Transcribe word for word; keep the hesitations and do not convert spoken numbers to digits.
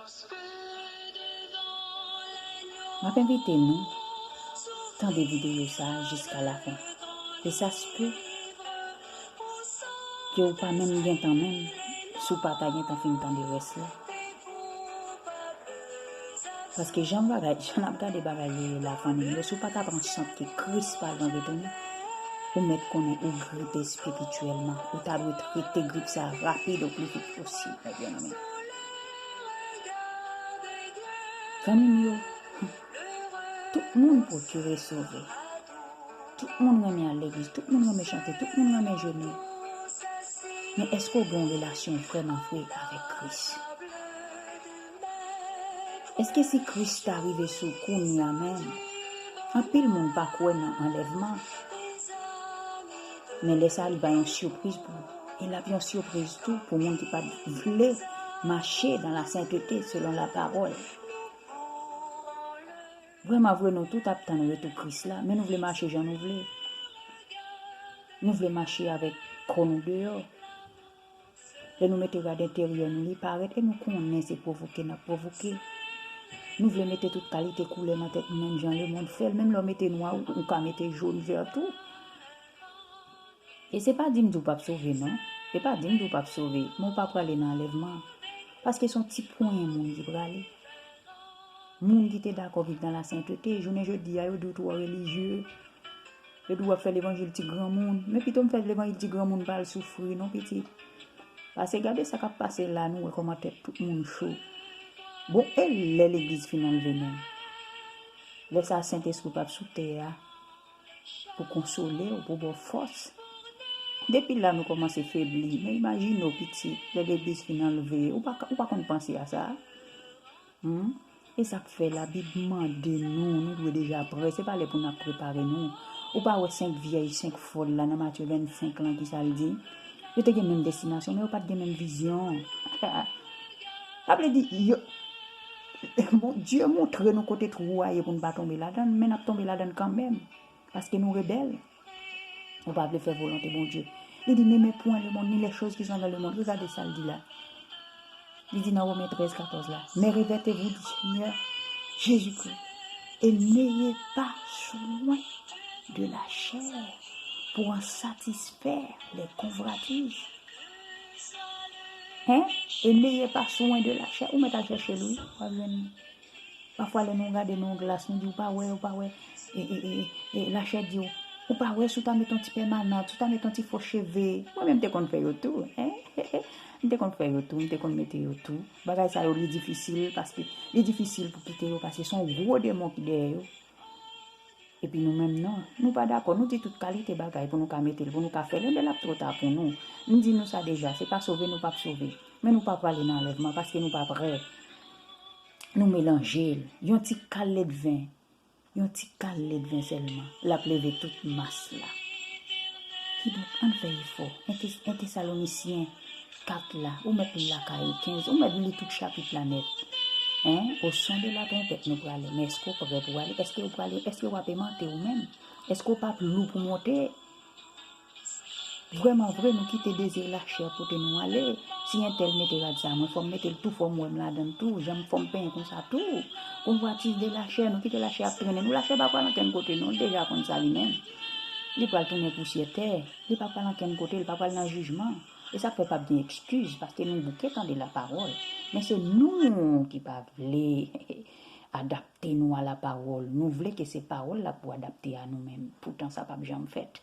M ap envite nou tande videyo sa a jiska lafen. E sa se ke ke ou pa menm gen tan menm, si w pa ta gen tan fin tande rès la. Paske jan bagay, jan n ap gade bagay yo ye la, fanmi m yo, si w pa ta pran sant ke Kris pa lwen retounen, ou mèt konnen ou gripe espirityèlman. Ou ta dwe trete grip sa a rapid o pli vit posib, mè byeneme. Fanmi m yo, tout moun pwokire sove. Tout moun renmen al legliz, tout moun renmen chante, tout moun renmen jene. Men èske w gen yon relasyon vrèman vre avèk Kris? Èske si Kris ta rive sou w kounye a menm, anpil moun pa kwè nan anlèvman. Men lè sa a, li va yon sipriz pou ou. E l ap yon sipriz tou pou moun ki pa t vle mache dans la sainteté selon la parole. Vrèman vre, nou tout ap tann retou Kris la, men nou vle mache jan nou vle. Nou vle mache avèk kò nou deyò. Lè nou mete rad enteryè nou, li parèt e nou konnen se pwovoke n ap pwovoke. Nou vle mete tout kalite koulè nan tèt nou, menm jan lemonn fè l. Menm lè w mete nwa, ou, ou ka mete jòn, vè tou. E se pa di m di w p ap sove, non. E pa di m di w p ap sove, men w pa prale nan anlèvman. Paske se yon ti ponyen moun ki prale. Moun ki te dakò viv nan la sainteté, jounen jodi a, yo di w twò relijye. Yo di w ap fè levanjil ti granmoun. Men pito m fè levanjil ti granmoun, pa al soufri, non, pitit. Pase gade sa k ap pase la, nou wè kòman tèt tout moun cho. Bon, e lè legliz fin anlve menm? Lè sa a, Sentespri p ap sou tè a pou konsole w, pou ba w fòs. Depi la, nou kòmanse febli. Men imajine w, pitit, lè legliz fin anlve, ou pa, ou pa konn panse a sa? Hmm? E sa k fè Labib mande nou, nou dwe deja prè. Se pa lè pou n ap prepare nou. Ou pa wè senk vyèj, senk fòl la nan Matye vennsenk lan, ki sa l di? Yo te gen menm destinasyon, men yo pa t gen menm vizyon. Sa vle di, yo, Bondye montre nou kote twou a ye pou n pa tonbe ladan l, men n ap tonbe ladan l kanmenm, paske nou rebèl. Ou pa vle fè volonte Bondye. Li di, n'aimez point le monde, ni les choses qui sont dans le monde. Regade sa l di la. Li di nan Women trèz katòz la, mais revêtez-vous du Seigneur Jésus-Christ, et n'ayez pas soin de la chair pour en satisfaire les convoitises. Hein? Et n'ayez pas soin de la chair. Ou mèt al chèche l, wi. W ap jwenn li. Pafwa, lè nou gade nan yon glas, nou di, ou pa wè, ou pa wè, e, e, e, e, lachè di w, ou pa wè, si w ta met yon ti pèmanan, si w ta met yon ti fo cheve. Mwen menm, m te konn fè yo tou, hein? M te konn fè yo tou, m te konn mete yo tou. Bagay sa yo, li difisil, paske li difisil pou kite yo, paske se yon gwo demon ki dèyè yo. Epi nou menm, non. Nou pa dakò. Nou di tout kalite bagay pou nou ka mete l, pou nou ka fè l. Enben, l ap twò ta pou nou. M di nou sa deja, se pa sove nou p ap sove. Men nou pa prale nan anlèvman, paske nou pa prè. Nou melanje l. Yon ti kal ledven. Yon ti kal ledven sèlman. L ap leve tout mas la. Kidonk, ann fè efò. Ente-, Entesalonisyen kat la, ou mèt li lakay ou, kenz, ou mèt li tout chapit la nèt. Hein? Au son de la trompette, nou prale. Men èske w prè pou w ale? Èske w prale? Èske w ap emante ou menm? Èske w p ap lou pou monte? Vrèman vre, nou kite dezi lachè pote nou ale. Si entèl mete rad sa, mwen fò m mete l tou, fò m wè m ladan l tou, jan m fò m penyen konsa tou. Konvwatiz de lachè, nou kite lachè ap trennen nou. Lachè pa pral ankenn kote, non, l deja konn sa li menm. Li pral tounen pousyè tè. Li pa pral ankenn kote, li pa pral nan jijman. E sa k fè p ap gen ekskiz, paske nou bouke tande lapawòl. Men se nou ki pa vle adapte nou a lapawòl. Nou vle ke se pawòl la pou adapte a nou menm. Poutan sa p ap janm fèt.